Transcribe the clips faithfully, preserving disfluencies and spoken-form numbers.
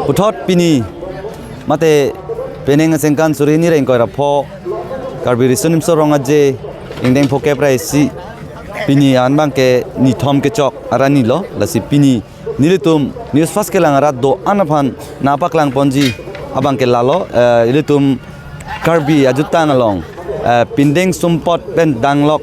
Puthot pini mate penang aningkan suri hini ra ingkoi ra pho Karbi Riso Nimso Rong Aje ingdeng phokep ra isi pini an abangke nithom kechok arni lo, lasi pini nelitum News Fast kelang arat do-an aphan nangpaklang ponji abangke lalo, eh, ilitum Karbi ajutang along, eh, pindeng sumpot pen danglok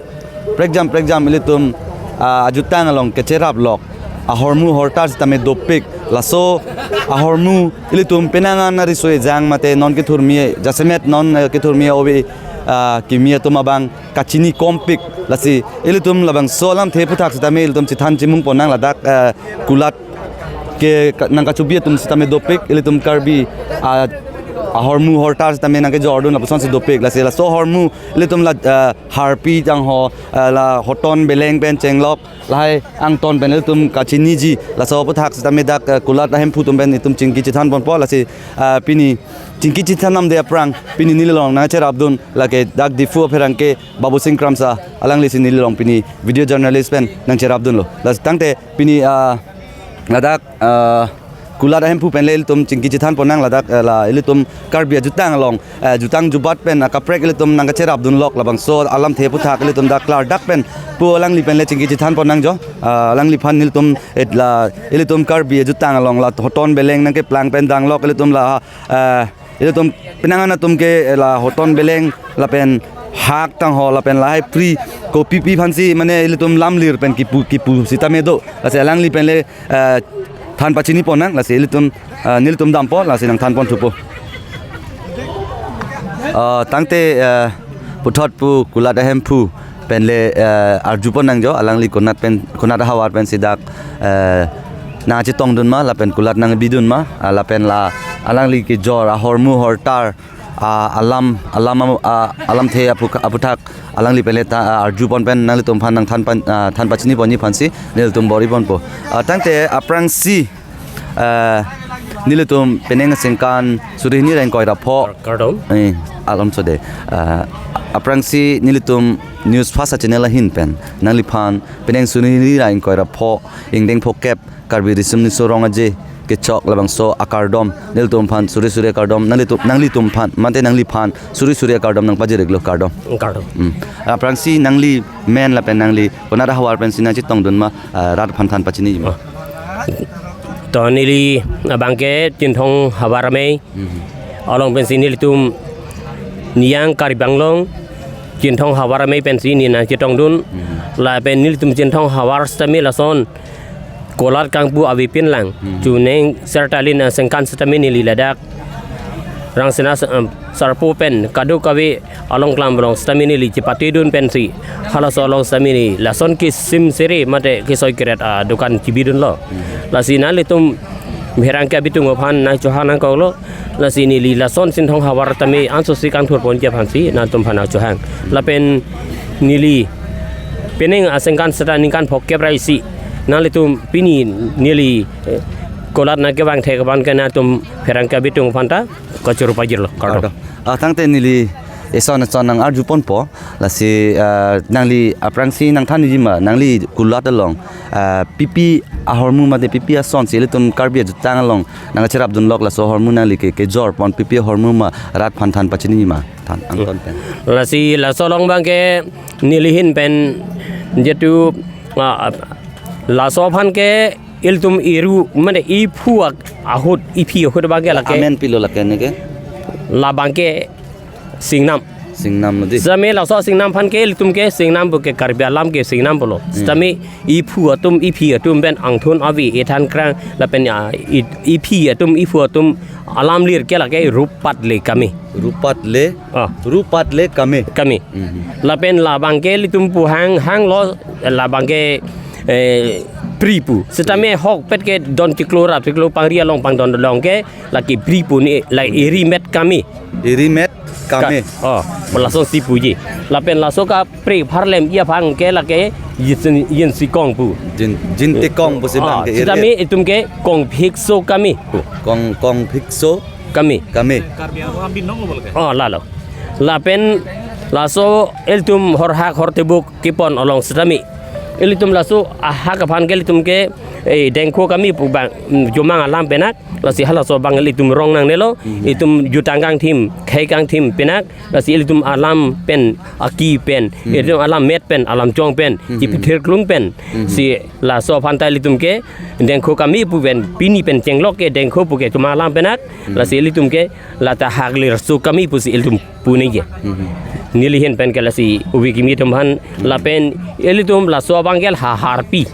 prekjam prekjam ilitum, ah, ajutang along kecheraplok ahormu hortar sitame dopik, laso ahormu ilitum penang an ariso ejang mate non kethurmi jasemet non, eh, kethurmi ove, ah, kimi atum abang kachini kompik, lasi ilitum labangso alamthe aphuthak sitame ilitum chethan chimung ponnang ladak, eh, kulat ke ka-, nangkachubi atum sitame dopik, ilitum Karbi, ah, ahormu hortar sitame nangkejordun lapusonsi dopik, lasi laso ahormu ilitum la, eh, harpi tangho, eh, la hoton beleng pen chenglok lahai angton pen ilitum kachiniji, laso aphuthak sitame dak, eh, kulat ahemphu atum pen itum chingki chethan ponpo, lasi, eh, pini chingki chethan namde aphrang pini neli along nangcherapdun lake dak Diphu apherangke Babusing Kramsa, alanglisi neli along pini video journalist pen nangcherapdunlo. Lasi tangte pini, ah, ladak, ah, kulat ahemphu pen le ilitum chingki chethan ponnang ladak, eh, la ilitum Karbi ajutang along, eh, jutang jubat pen akaprek ilitum nangkacherapdunlok labangso alamthe aphuthak ilitum dak klardak pen pu alangli pen le chingki chethan ponnangjo, ah, alangliphan nelitum et la ilitum Karbi ajutang along la hoton beleng nangkeplang pen danglok ilitum la, eh, ilitum penang an atum ke la hoton beleng lapen hak tangho lapen lahai pri kopipi aphansi mane ilitum lamlir pen kipu kipu sitame do, lasi alangli pen le, eh, than pachini ponnang, lasi ilitum, eh, nelitum dampo lasi nangthan ponthupo. Eh, tangte, eh, puthot pu kulat ahemphu pen le, eh, arju ponnangjo alangli konat pen, konat ahavar pensi dak, eh, nangchetongdun ma lapen kulat nangbidun ma, ah, lapen la alangli kejor ahormu hortar, ah, alam, alam, ah, alamthe aphu-, aphuthak alangli pen le ta, ah, arju pon pen nanglitum aphan nangthan pan, ah, than pachini ponji aphansi nelitum bor-i ponpo. Ah, tangte aphrangsi, ah, nelitum penang aningkan suri hini ra ingkoi ra pho. Kardom. Eh, alam so de. Ah, aphrangsi nelitum News Fast channel ahin pen nangliphan penang suri hini ra ingkoi ra pho ingdeng phokep Karbi Riso Nimso Rong Aje kechok labangso akardom nelitum aphan suri suri akardom nanglitum, nanglitum aphan mate nangliphan suri suri akardom nangpajir-iklo, kardom. Kardom. Hmm. Aphrangsi nangli men lapen nangli konat ahavar pensi nangchetongdun ma, ah, rat aphan than pachini ma. Oh. To neli abangke Chinthong Havar Amei. Hmm. Along pensi nelitum niyang Karbi Anglong Chinthong Havar Amei pensi neli nangchetongdun. Hmm. Lapen nelitum Chinthong Havar sitame lason kulat kangpu avepin lang. Hmm. Chuning sertalin aningkan sitame neli ladak Rangsina, em, Sarpo pen kadokave along klam along sitame neli chepatedun pensi halaso along sitame neli lason kisim sere mate kesoi keret adukan chibidunlo. Hmm. Lasi nanglitum pherangke abitung aphan nangchohang nangkoklo. Lasi neli lason Chinthong Havar tame ansosi kangthur ponji aphansi nangtum aphan nangchohang. Lapen neli penang aningkan seta ningkan phokep ra isi nanglitum pini neli, eh, kulat nangkevang thek abangke nangtum pherangke abitung aphanta kachoro pajirlo. Kardom. Kardom. Ah, tangte neli eson eson nang-arju ponpo. Lasi, ah, nangli aphrangsi nangthanji ma, nangli kulat along, ah, pipi ahormu mate pipi asonsi ilitum Karbi ajutang along nangcherapdunlok laso ahormu nangli ke, kejor pon pipi ahormu ma rat aphan than pachini ma, than angton pen. Lasi laso along abangke neli ahin pen jitu, ah, laso aphan ke ilitum iru mane iphu ak-, ahut iphi ahut abangke lake. Amen pilo lake neke? Labangke Singnam. Singnam lo di. Sitame laso Singnam aphan ke ilitum ke Singnam pu ke Karbi alam ke Singnam pulo. Hmm. Sitame iphu atum iphi atum pen angthun ave ethan krang lapen, ah, i-, iphi atum iphu atum alam lir ke lake Rupat le Kame. Rupat le. Ah. Rupat le Kame. Kame. Mhm. Lapen labangke ilitum pu hang hanglo labangke, eh, pri pu. Sitame hokpet ke don chiklo rap chiklo pangri along pangdon along ke lake pri pu ni la iri met kame. Iri met kame. Ka-, oh, lason si puji. Lapen laso kapri pharlem iya aphan ke lake yin, yin si kong pu. Jin, jin te kong pusi ah, abangke iri. Sitame itum ke kong phikso kame pu. Kong, kong phikso kame. Kame. Oh, lalo. Lapen laso ilitum horhak hortebuk kepon along sitame ilitum laso ahak aphan ke ilitum ke Eh, dengkho kami pu bang, mm, jomang alam penak, lasi halaso abang ilitum rong nangnelo, itum jutang kangthim, khei kangthim penak, lasi ilitum alam pen, aki pen, ilitum alam met pen, alam chong pen, chipithir klung pen, si laso aphan ta ilitum ke, dengkho kami pu pen, pini pen chenglok ke, dengkho pu ke jomang alam penak, lasi ilitum ke, lata hak lir su kami pusi ilitum pu ningje. Neli ahin pen ke lasi ubi kimi atum aphan lapen ilitum laso abang ke ha harpi.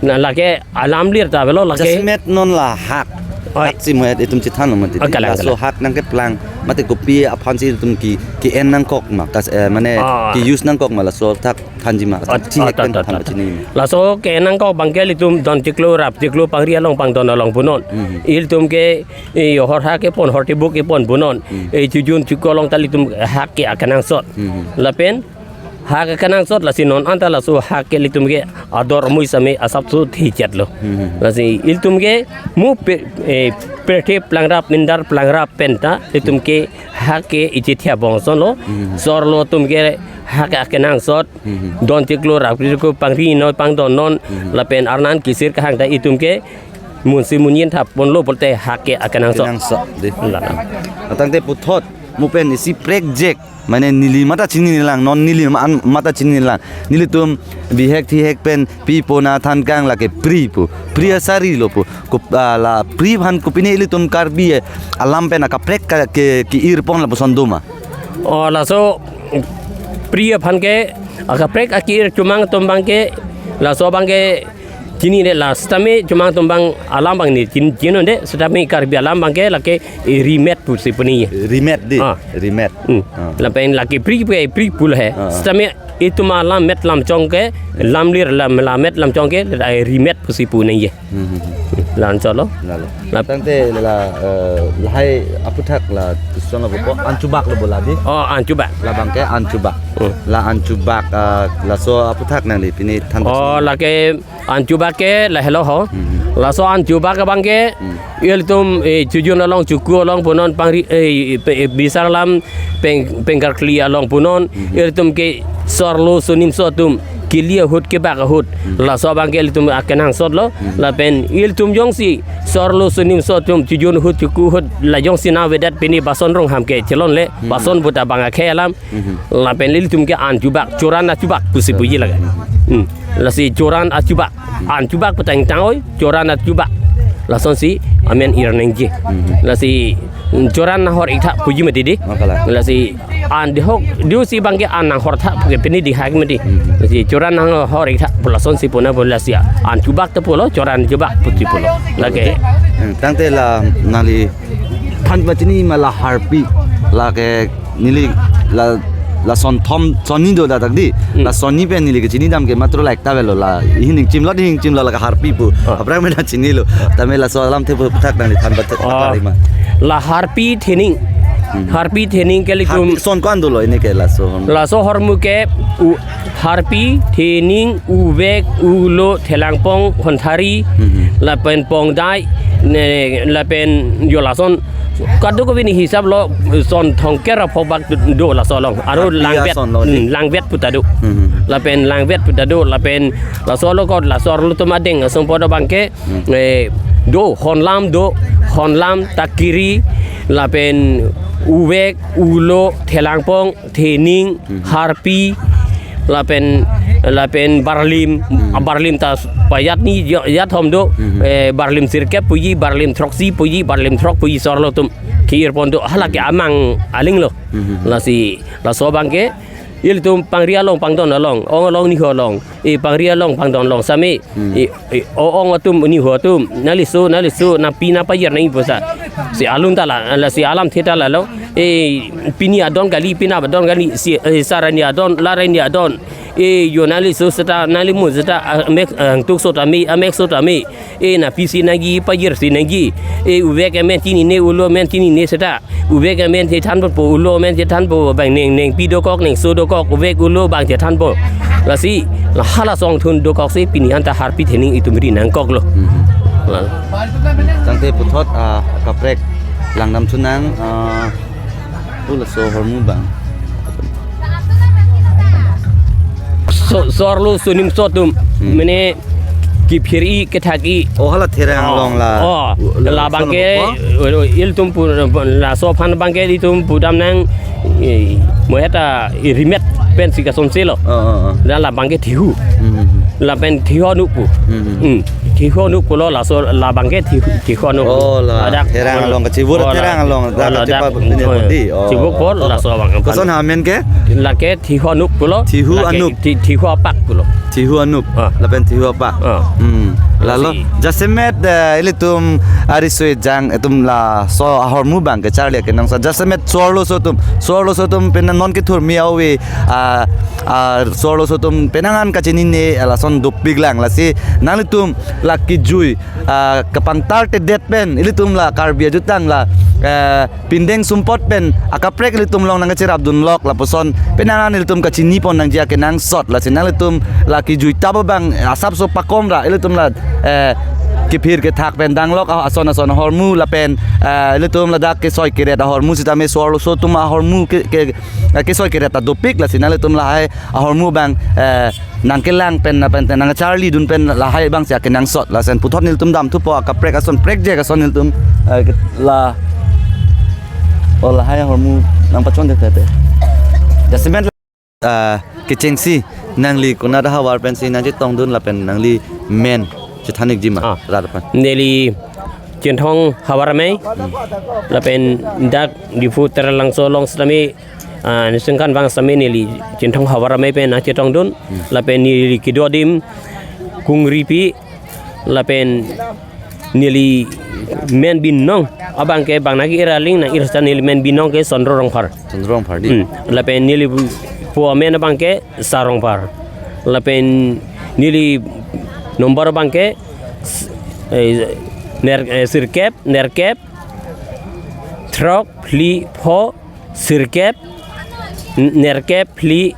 Na lake alam lir ta avelo lake. Jasemet non la hak. Oi. Hak si mo itum chethanlo mati. Oh, kalang, laso kalang. Hak nangkeplang mati kopi aphan si itum ke, ke-en nangkok ma. Kas, eh, mane Ah. ke-use nangkok ma laso thak thanji ma. Ah, Chi ah, hek pen ta, ta, than ta, pachini. Laso ke-en nangkok abang ke ilitum don chiklo rap chiklo pangri along pangdon along punon. Ilitum ke, eh, hor hak kepon, hor tibuk kepon punon. Eh, chujun chuko along ta ilitum hak ke akenangsot. Lapen hak akenangsot lasi non anta laso hak ke ilitum ke ador mui same asap su thichet lo. Lasi ilitum ke mu pe, eh, perthe plangrap mindar plangrap pen ta ilitum ke hak ke ichithia bongson lo. Sorlo atum ke hak akenangsot. Don chiklo rap chiklo pangri noi pangdon non. Lapen arnan kisir kahang ta itum ke munsi munyin thap ponlo pulote hak ke akenangsot. Kenangsot, di. La. Atangte puthot mu pen isi prekjek. Mane neli mata chinilang, non neli ma-, mata chinilang. Nelitum bihek thihek pen pi pona thankang lake pri pu. Pri asari lo pu. Kup-, ah, la pri aphan kopine ilitum Karbi, eh, alam pen akaprek ka ke, ke-ir pon lapuson do ma. Oh, laso pri aphan ke akaprek aki-ir jomang atum abang ke laso abang ke chinine la sitame jomang atum abang alam abang ne chin, chinine sitame Karbi alam abang ke lake, eh, rimet pusi pu ningje. Rimet di. Ah. Rimet. Hmm. Ah. Lapen lake pri pu, pri pu lo he. Ah. Sitame itum alam met lam chong ke lam lir lam, lam met lam chong ke, eh, rimet pusi pu ningje. Hmm, hmm, hmm. La-anchot lo. Lalo. La- Tangte la, eh, lahai aputhak la tuson lo bo anchubak lo bo la di. Oh, anchubak. Labang ke anchubak. Hmm. La anchubak, eh, laso aputhak nangli pini than Oh, pachini. Lake anchubak ke lahelo ho. Hmm. Laso anchubak abang ke Hmm. ilitum, eh, chujun along chuku along punon pangri, eh, pe-, eh, bisar lam peng, pengkarkli along punon. Hmm. Ilitum ke sorlo sonimso atum kili ahut kebak ahut. Hmm. Laso abang ke ilitum akenangsot lo. Hmm. Lapen ilitum jongsi sorlo sonimso atum chujun ahut chuku ahut la jongsi navedet pini bason rongham ke chelonle. Hmm. Bason puta abang akhei alam. Mhm. Lapen ilitum ke anchubak, choran achubak pusi puji lake. Hmm. Lasi choran achubak. Anchubak pu tangtang oi, choran achubak. Lasonsi amen ir ningje. Mhm. Lasi, mm, choran nanghor ik tha puji mati di. Makalang. Lasi an dihok, diu si abang ke an nanghor tha pu ke pini dihak mati. Mhm. Lasi choran nanghor ik tha pu lasonsi puna pu lasi anchubak ta pulo, choran achubak pusi pulo. Lake. Hmm, tangte la nangli than pachini ma la harpi, lake neli la, la son thom, son ni do ladak di. Hmm. La son ni pen neli kechini dam ke matro la ekta avelo la. Ihin ingchim lo, ihin ingchim lo la harpi pu. Ah. Aphrang mena chinilo. Tame laso alamthe pu thak nangli than pachini Oh. ma. La harpi thening. Hmm. Harpi thening ke ilitum Harpi son ko-an dolo pini ke laso. Laso ahormu ke u-, harpi, thening, uvek, ulo, thelangpong, honthari, Mhm. lapen pongdai, ne, lapen jo lason. Kadokave pini hisap lo son thomkep ra phobak do laso along. Aro Harpi langvet, ason lo, hmm, di. Langvet puta do. Mhm. Lapen langvet puta do, lapen laso along kot laso arlo atum adeng asong podo abang ke, Hmm. eh, do, honlam do, honlam, takiri, lapen uvek, ulo, thelangpong, thening, Mhm. harpi, lapen, lapen barlim, Hmm. barlim ta pajat ni ya-, yathom do, Mhm. eh, barlim sirkep puji, barlim throksi puji, barlim throk puji sorlo atum ke-ir pon do, halake amang aling lo. Mhm. Lasi, laso abang ke, ilitum pangri along, pangdon along, ong along, niho along, eh, pangri along, pangdon along, same, Hmm. eh, eh, o-ong atum, niho atum, nangli so, nangli so, nangpi nangpajir nangji pusa. Si alun ta la, lasi alamthe ta lalo. Eh, pini adon kali, pini adon kali, si, eh, sarani adon, larani adon. Eh, jo nangli so seta, nangli mun seta, ah, mek, ah, tuk so tame, ah, mek so tame. Eh, nangpi si nangji, pajir si nangji. Eh, uvek amen chinine, ulo amen chinine seta. Uvek amen chethanpo, ulo amen chethanpo, bang neng, nengpi dokok, nengso dokok, uvek ulo bang chethanpo. Lasi, la hala asong thun dokok si pini anta harpi thening itum ri nangkok lo. Mhm. La. Tangte puthot, ah, kaprek langdam thu nang, ah, pu laso ahormu abang. So, sorlo sonimso atum, Hmm. mene kephir-i kethak-i. Oh, hala Therang Oh. along la. Oh, U-, la la bangke, son ko? uh, ilitum pu, laso aphan bangke ilitum pudam nang, eh, mo heta, eh, rimet pensi kasonse lo. Oh, oh, oh. La, la bangke Thihu. Hmm. Lapen Thihu anuk pu. Hmm. Hmm. Thihu anuk pulo laso la bangke Thihu, Thihu anuk. Oh, la Ladak Therang along, kachibur Oh, la, Therang along, oh, la ladak, Kachipa punya oh, poti. Oh. Chibuk pon laso abang. Koson amen ke? Lake Thihu anuk pulo. Thihu Lake anuk. Thi-, Thihu apak pulo. Thihu anuk. Ah. Lapen Thihu apak. Ah. Hmm. Lalo, Si- jasemet, eh, ilitum ari soi jang, itum laso ahormu bang kecharli kenangsot. Jasemet so-arloso atum. So-arloso atum pena non kethur mi awe, ah, ah, so-arloso atum penang an kachinine, ah, lason dopik lang. Lasi nanglitum la kejui, ah, kapangtar tedet pen, ilitum la Karbi ajutang la, eh, pindeng sumpot pen akaprek ilitum along nangkacherapdun lok lapuson penang an ilitum kachini pon nangji akenangsot. Lasi nanglitum la kejui tap abang asapso pakom ra ilitum la, eh, kephir kethak pen danglok a-, ason ason ahormu lapen, eh, ilitum ladak kesoi keret ahormu sitame so-arloso atum ahormu ke, ke, eh, kesoi keret ta dopik. Lasi nanglitum lahai ahormu bang, eh, nangkelang pen, pen, nangcharlidun pen lahai bang si akenangsot. Lason puthot nelitum damthupo akaprek ason prekjak ason nelitum, eh, ke-, la, oh, lahai ahormu nangpachondet tete. Jasemet, eh, kechengsi nangli konat ahavar pensi nangchetongdun lapen nangli men chethan-ikji ma Ah. rat aphan. Neli Chinthong havar amei. Hmm. Lapen dak Diphu Taralangso along sitame, ah, Nisingkan bang sitame neli Chinthong havar amei pen nangchetongdun. Hmm. Lapen neli kedo adim Kungripi. Lapen neli men binong abangke bang nangke-ir aling nang-ir seta neli men binong ke Sondro Rongphar. Sondro Rongphar di. Hmm. Lapen neli po amen abangke Sa Rongphar. Lapen neli nombor abangke s-, eh, ner-, eh, sirkep, nerkep, throk, phli, pho, sirkep, n-, nerkep, phli,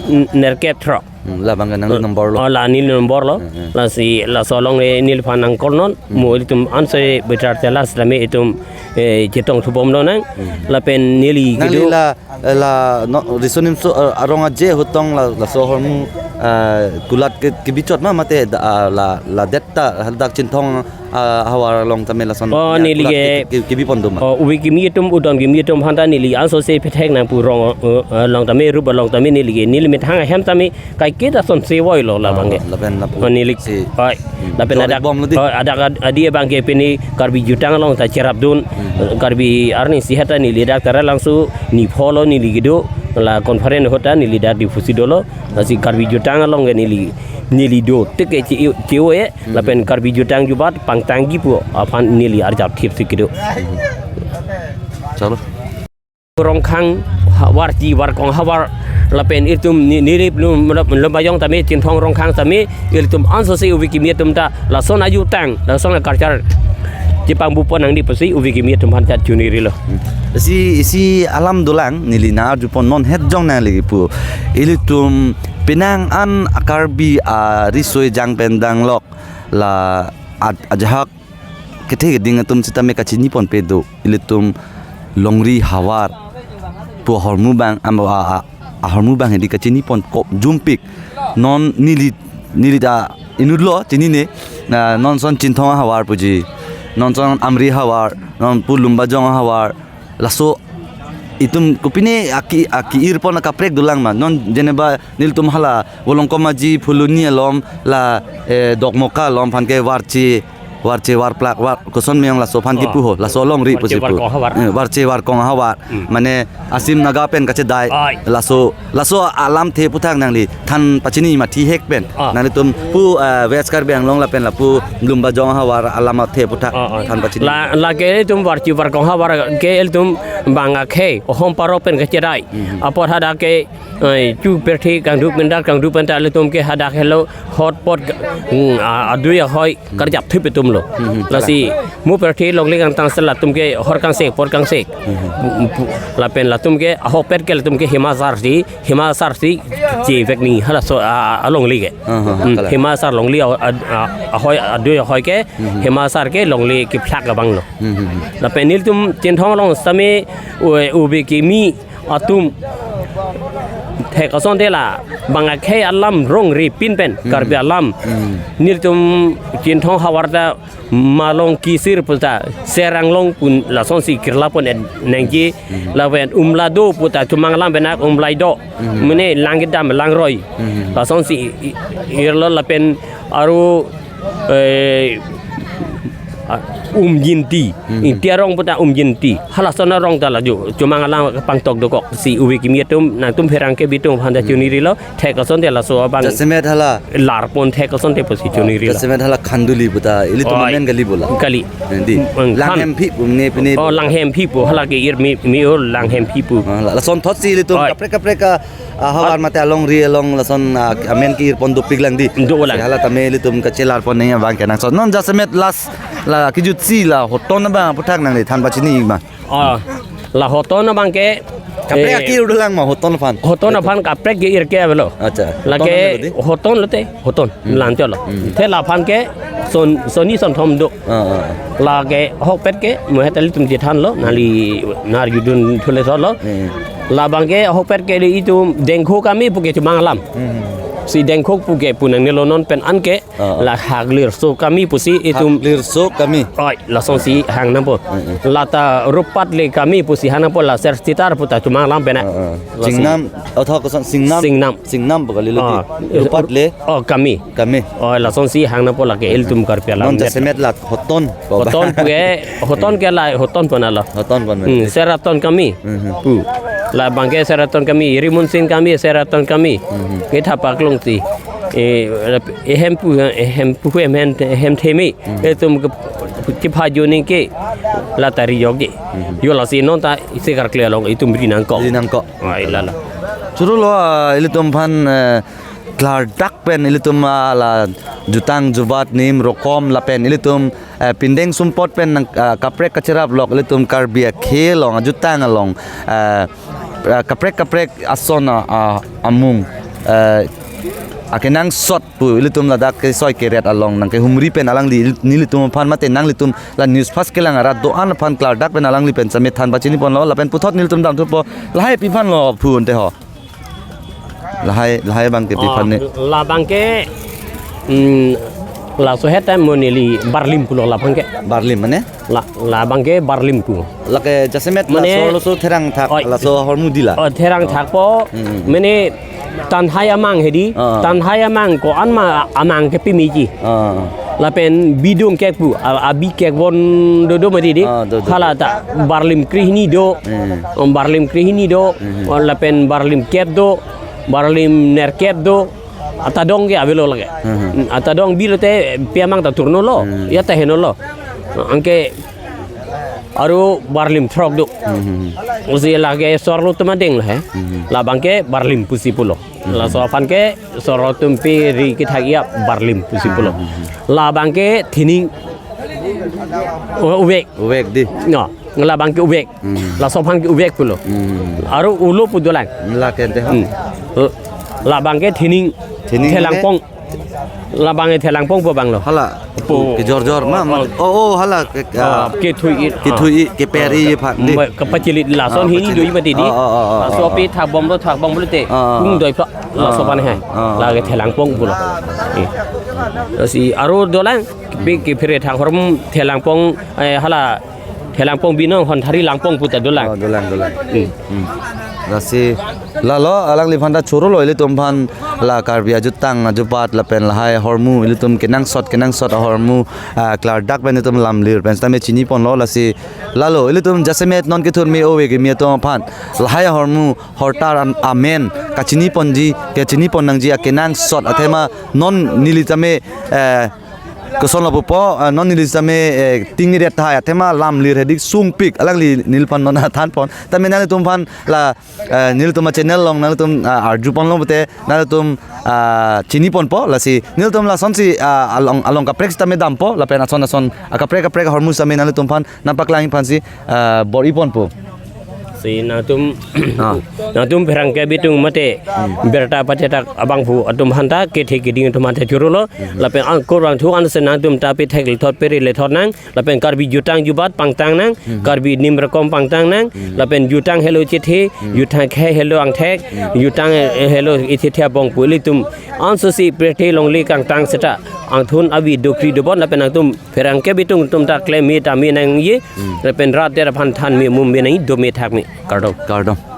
n-, nerkep, throk. Hmm, la bang nang Oh, nombor lo. Oh, la neli nombor lo. Hmm, hmm. Lasi, laso along, eh, neliphan nang-call non. Hmm. Mo ilitum anse bitar telas lame itum, eh, chetongthubom lonang. Hmm. Lapen neli Nangli kedo la, la, no, riso nimso, eh, arong aje ahutong la, laso ahormu, eh, kulat ke, kebichot ma mate da, ah, la, ladet ta hadak Chinthong, ah, havar along tame lason Oh, ya, neli kulat ke ke, ke, kebipon do ma? Oh, ubi kimi atum, udon kimi atum aphanta neli ansose pethek nangpu rong, eh, eh, along tame, rup along tame neli ke, neli methang ahem tame kaiketa asonse voilo la Oh, bangke. lapen lapu Oh, neli si Oi. Hmm, Lapen jor adak, bom lo di. Oh, adak ad-, adi abangke pini Karbi Jutang along ta cherapdun. Hmm. Karbi arni si heta neli dak Taralangso ni pholo neli kedo la conference ahut ta neli dak Diphusi dolo. Lasi Karbi Jutang along ke neli, neli do tik ke chi, chi-o-e. Hmm. Lapen Karbi Jutang jubat pangtangji pu aphan neli arjap thip si kedo. Chalo. Rongkhang ha-, Warchi Warkong havar lapen itum ni-, nirip lum, lum, Lumbajong tame, Chinthong Rongkhang tame, ilitum ansose ubi kimi atum ta lason ajutang, lason a-culture chepangbupo nangdi pusi ubi kimi atum aphan ta chunirilo. Isi, isi alam dolang neli nang-arjupon non het jong nangli pu. Ilitum penang an a-Karbi ari soi jang pen danglok la ad-, ajahak kethe keding atum sitame kachiniponpe do. Ilitum longri havar pu ahormu bang, am, a, a, ahormu bang hedi kachinipon ko jumpik. Non neli, neli ta inutlo chinine. Na non son Chinthong havar puji. Non son Amri havar, non pu Lumbajong havar. Laso itum kopine aki, aki-irpon akaprek dolang ma. Non jeneba nelitum hala Volongkom Aji Phuloni along la, eh, Dokmoka along aphan ke Warchi, Warchi Warplak, War, koson meyang laso aphan Oh. kipu ho, laso longri Warchi pusi pu. Warkong havar. Eh, Warchi Warkong havar. Hmm. Mane Asim Naga pen kachedai. Ai. Laso, laso alamthe aputhak nangli than pachini ma thihek pen. Ah. Nanglitum pu, eh, West Karbi Anglong lapen lapu Lumbajong havar alamthe aputhak Ah, ah. than pachini. La, lake itum Warchi Warkong havar ke ilitum bang akhei, ohom parok pen kachedai. Hmm. Apot hadak ke, eh, chu pirthe kangduk mindar kangduk pen ta ilitum ke hadak helo hotpot, hmm, a-, adui ahoi karjap thup itum lo. Hmm, hmm. Lasi mu pirthe longle kangtang sel latum ke hor kangsek, pot kangsek. Hmm. Pu-, pu-, lapen latum ke ahokpet ke latum ke hima asar si, hima asar si chevek ni halaso a, a, alongle ke. Ah, ah, Hmm, kalang. Hima asar longle a, a, a, ahoi adui ahoi ke, Hmm. hima asar ke longle kephlak abang lo. Hmm, hmm, hmm. Lapen nelitum Chinthong along sitame u-, ubi kimi atum Thek asonte la bang akhei alam rong ripin pen, hmm, Karbi alam. Hmm. Nelitum Chinthong havar ta Malong Kisir puta Serang Long pun lasonsi kirla pon et nengji, hmm, lapen Umlado puta Chomang alam pen ak Umlai do. Hmm. Mene lang kedam lang roi. Hmm. Lasonsi i-, i-, irlo lapen aru, eh, ah, Umjinti. Hmm. Inti arong puta Umjinti. Halason arong ta la jo. Chomang alam pangtok dokok. Si uwe kimi atum, nangtum pherangke bitum aphan ta, hmm, chonirilo. Thek asonte laso abang. Jasemet hala. Larpon thek asonte pusi chonirilo. Jasemet hala Khanduli puta. Ilitum, oi, amen kali bola. Kali. Nanti. Hmm, Lang Khan. Hemphi pu ne pine. Oh, Lang Hemphi pu. Hala ke-ir mi, mi-o Lang Hemphi pu. Ah, la, lason thotsi ilitum, oi, kaprek kaprek a, ah, havar, ah, mate alongri along lason, ah, amen ke-ir pon dopik lang di. Dolang. Si hala tame ilitum kachelar pon neng abang kenangsot. Non jasemet last la kejutsi la hoton abang aphuthak nangli than pachini ma. Oh, la hoton abang ke, kaprek, eh, akir dolang ma hoton aphan. Hoton aphan kaprek ke-ir ke avelo. Acha. Lake hoton aphan lo di? Hoton lote, hoton. Hmm. Lancholo. Hmm. The laphan ke son, sonni sonthom do. Ah, ah, ah. Lake ahokpet ke, mo het ilitum chethanlo, nangli nar judun thule solo. Hmm. Labang ke ahokpet ke di itum Dengkho Kami pu ke Chomang alam. Hmm. Si Dengkho pu ke pu nangnelo non pen an ke, ah, ah, la Haklirso Kami pusi itum. Haklirso Kami. Oi, lasonsi hang nangpo. Hmm, hmm. Lata Rupatle Kami pusi hang nangpo, la Ser Sitar puta Chomang alam pen. Ah, ah. Lason. Chingnam, othok koson Chingnam. Chingnam. Chingnam pu kalilo di. Ah. Rupatle. Oh, Kami. Kami. Oh, lasonsi hang nangpo lake ilitum Karbi alam. Non jasemet la hoton. Hoton pu ke, hoton ke la, hoton pon alo. Hoton pon. Hmm, Seraton Kami. Mhm. Pu. Labang ke Seraton Kami, Rimunsin Kami, Seraton Kami. Mhm. Ke thapak longsi. Eh, ehem pu, ehem pu, ehem, ehem themi. Mhm. Itum ke, kepha joning ke, la tari joge. Mhm. Jo lasi non ta isi karkli along itum ri nangkok. Ri nangkok. Ai lala. Chorolo, ah, ilitum aphan, eh, klardak pen ilitum, ah, la jutang jubat nim rokom lapen ilitum, eh, pindeng sumpot pen nang, ah, kaprek kacherap lok ilitum Karbi akhei along, ah, jutang along, eh, ah, kaprek kaprek ason, ah, ah, amung, eh, akenangsot pu ilitum ladak kesoi keret along nangkehumri pen alangli nelitum aphan mate nanglitum la news fast kelang arat do-an aphan klardak pen alangli pen sitame than pachini ponlo lapen puthot nelitum damthupo lahai pi aphan lo phu ante ho. Lahai, lahai abang ke pi aphan ne? Ah, labang ke, hmm, laso het time mo neli Barlim pulo labang ke. Barlim mane? La, labang ke Barlim pu. Lake jasemet mane, laso, laso therang thak, oi, laso ahormu di la. Oh, therang thakpo, hmm, hmm, hmm, mane Tanhai amang hedi, ah, Tanhai amang ko-an ma amang ke pimiji. Ah. Lapen bidung kek pu, a-, abi kek bon dodo mati di. Ah, do, do, do. Hala ta Barlim krehini do. Hmm. Om Barlim krehini do, hmm, hmm, lapen Barlim kep do, Barlim nerkep do, atadong ke avelo lake. Hmm, hmm. Hmm, atadong bilote pi amang ta thurnolo, hmm, ya ta henolo. Anke aru Barlim throk do. Hmm, hmm, hmm. Usi lake sorlo tumadeng lo he. Hmm, hmm. Labang ke Barlim pusi pulo. Hmm. Laso aphan ke sorlo tumpi ri kethak ya Barlim pusi pulo. Hmm, hmm, hmm. Labang ke thining, o-, uvek. Uvek di. No. Labang ke uvek. Hmm. Laso aphan ke uvek pulo. Hmm. Aru ulo pu dolang. Lake ante ho. Hmm. Labang ke thining. Thining thelangpong. Labang ke thelangpong pu abang lo. Hala. Pu. Kejor-jor ma, ma. Oh. Oh, oh, hala ke, ah, ah, kethui-i. Kethui-i, ah, keper-i aphan di. Ma, kepachilit lason, ah, hini pachilit. Doi mati di. Ah, ah, ah, ah, laso, ah, pi thakbom lo, thakbom lo te. Ah, ah. Kung doi pha. Laso, ah, aphan he. Ah. Lake thelangpong pulo. Eh. Lasi aru dolang. Pi kephere thak hormu thelangpong, eh, hala thelangpong binong hon thari langpong puta dolang. Oh, dolang, dolang. Hmm. Hmm. Lasi lalo alangliphan ta chorolo ilitum aphan la Karbi ajutang ajupat lapen lahai ahormu ilitum kenangsot kenangsot ahormu, ah, klardak pen ilitum lamlir pen sitame chini ponlo lasi lalo ilitum jasemet non kethurmi ove kimi atum aphan lahai ahormu hortar am-, amen kachini ponji kachini pon nangji akenangsot athema non neli tame, eh, koson lapu po, eh, non neli tame, eh, tingni det thai athema lamlir hedi sungpik alangli neliphan non than pon. Tame nanglitum aphan la, eh, nelitum a-channel along nanglitum, ah, arju ponlo pute nanglitum, ah, chini ponpo lasi nelitum lasonsi, ah, along along kaprek sitame dampo lapen ason ason, ah, kaprek kaprek ahormu sitame nanglitum aphan nangpaklang aphansi, ah, bor-i ponpo. Nangtum, ah, nangtum pherangke bitung mate, hmm, birta pachetak abangphu atum aphanta, kethe keding atum aphanta chorolo, hmm, lapen angkur angthu ansi nangtum ta pithek lethot pere lethot nang, lapen Karbi jutang jubat pangtang nang, hmm, Karbi nim rakom pangtang nang, hmm, lapen jutang helo chethe, hmm, jutang khe helo angthek, hmm, jutang, eh, helo ichethe abong pu ilitum ansose pirthe longle kangtang seta angthun avi dokri dobon lapen nangtum pherangke bitung atum ta klem me ta me nangji, hmm, lapen rat der aphan than me mum me nangji, dome thak me, kardom. Kardom.